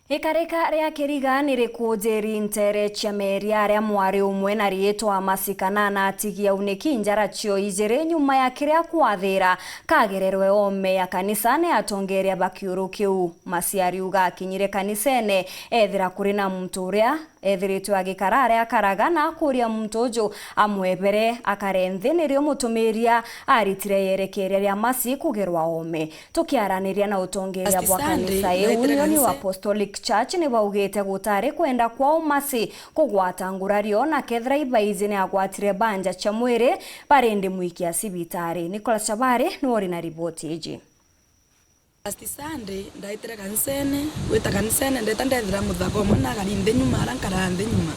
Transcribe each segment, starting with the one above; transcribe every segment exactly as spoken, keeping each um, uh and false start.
Ikarika ria Kiriga ni rikujiri nteere cia meeri aria mwari umwe na riitwa Masi Kanana atigi auniki njara cio ijiri nyuma ya kiria kwathira kagererwe oome ya kanisa ni atongeeria ba kiuru kiu. Masi ariuga akinyire kanisene, ethira kuri na muntu uria ethiritwe agikara aria akaraga na akuuria muntu uju amwebere akare nthi, nirio mutumiiria aritire yerekeeria ria Masi kugerwa oome. Tukiaraniria na utongeeria bwa kanisa iu, Union Apostolic Church, ni baugite gutari kwenda kwao Masi kugwata ngurario, na kethira ibaiji ni agwatire banja cia mwiri, bari ndi mwikia cibitari. Nicholas Chabari niwe uri na riboti iji. Last Sunday, ndaitire kanisene, gwita kanisene, ndeta ndethira muthaka umwe na agari nthi nyuma, ara nkara nthi nyuma.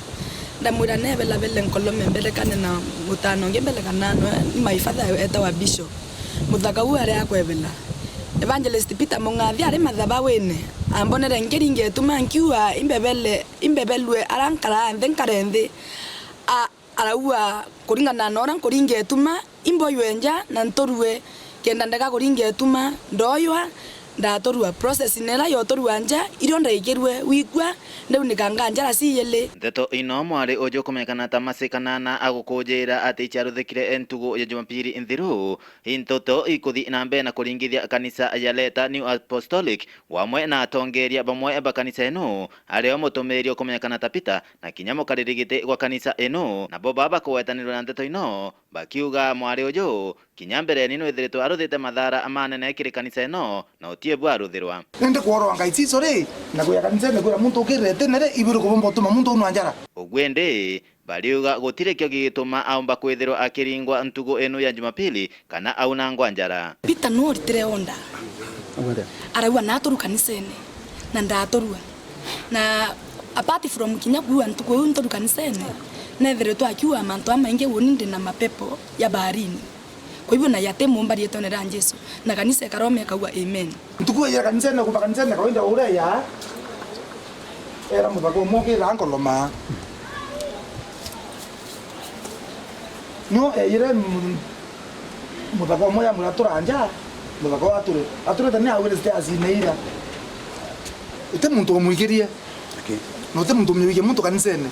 Ndamwira, "Nebelabele nkolome mberekane na mutana ungi mbere kana nwe ni my father etawa Bishop." Muthaka uu ari akwebela. Evangelist Peter Mung'athi ari mathabawine, ambonere nkiringa ituma nkiuga, "Imbebele, imbebelue ara nkara nthi, nkare nthi." A, Araua, "Kuringana na uria nkuringa ituma, imboywe nja na nturue, kenda ndega kuringa ituma, ndoywa, ndaturua." Process nera yoturua nja, irio ndaikirue wikua, ndiunika nganjara ciili. Nteto ino mwari uju kumenyekana ta Masi Kanana agukujira ati iciaruthikire ntugu ya Jumapili nthiru, i nteto ikuthi na mbere na kuringithia kanisa ya Leta New Apostolic, wamwe na atongeeria bamwe ba kanisa ino, ario mutumiirio kumenyekana ta Peter, na kinya mukariri giti gwa kanisa ino, nabo baba kugwetanirwe na nteto ino, bakiuga mwari uju, kinya mbereni nwithiritwe aruthite mathaara manene kiri kanisa ino, na utie bu aruthirwa. Indi kworoa Ngai Jesu ri, na kuya kanisene kwira muntu ukirire tene ri, iburi kubumba utuma muntu unwa njara. Ugu indi, bariuga gutiri kio gigituma aumba kwithirwa akiringwa ntugu inu ya Jumapili kana aunangwa njara. Peter nu oritire onda. Arauga, "Naturua kanisene," na ndaturua. Na apart from kinya kuua ntuku iu nturua kanisene, nethiritwe akiuga mantu jamaingi, uuni ndi na mapepo ya baharini. Kwa hivyo, na yati mumba riitwene ria Jesu, na kanisa ikaroma ikauga, "Amen." Ntuku ya kanisene, kuva kanisene kawaida uria ya, era muthaka umwe ukira nkoloma. Nio eyire mu-, muthaka umwe ya muratura nja, muthaka wa ature. Aturite ni awire stairs ine ira. Uti muntu umwikirie. Okay. Na uti muntu umwikie muntu kanisene.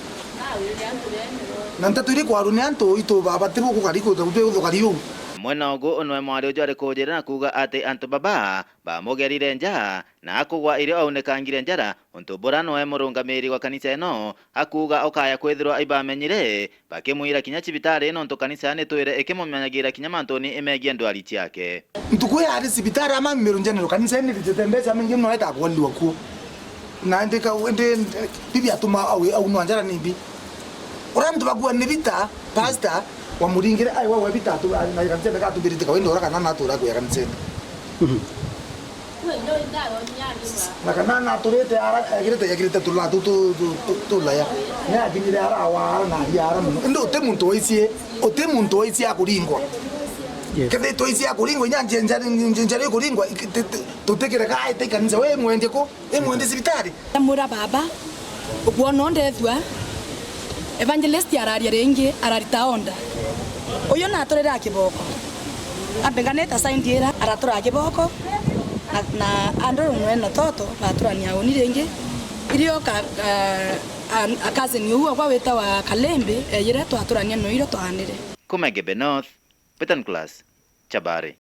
Na nteto iri kwaru ni antu itu baba ti buku kari ku, ti buku kari u. Amwe na ugu, nwe mwari uju ari kujira na kuuga ati antu baba bamugerire nja, na akugwa irio aunekangire njara, untu bura nwe murungamiri wa kanisa ino akuuga ukaya kwithirwa ibamenyire, bakimwira kinya cibitari, nontu kanisa nitwire ikimumenyagira kinya mantuni imegie ndwari ciake. Ntuku yari cibitari ama Meru General, kanisa ni ritite mbeca mingi muno, eta kualirwa kuo. Na indi kau, indi bibi atuma au, au nwa njara ni mbi. Uria antu bakua ni Bita, pastor, wamuringire, ai, wewe Bita, atu, na kanisa ni katubirite kawaida, ura kana natura kuya kanisene. Mhm. Na kana naturite ara, egirite, egirite tula tu, tu, tu, tu, tulaya. Ni akinyire ara, awa ara, na aria ara muno. Indi uti muntu waicie, uti muntu waicie akuringwa. Yes. Kethitwe ici akuringwa, inya njenja, njenja ikuringwa, iki-, ti-, ti-, tutikire ka aite kanisa, we mwendie ku, we mwendie cibitari. Ndamwira, "Baba, ukwona ndethua?" Evangelist araria ringi, ararita onda. Uyu naturira kiboko. Ambenganite side ira, aratura kiboko, na, na andru nwe na toto, baturania uni ringi. Irio ka, ka, a, a cousin uu wakwa witawa Kalembe, eyire twaturania no irio twaanire. Kuma Igembe North, Peter Nicholas, Chabari.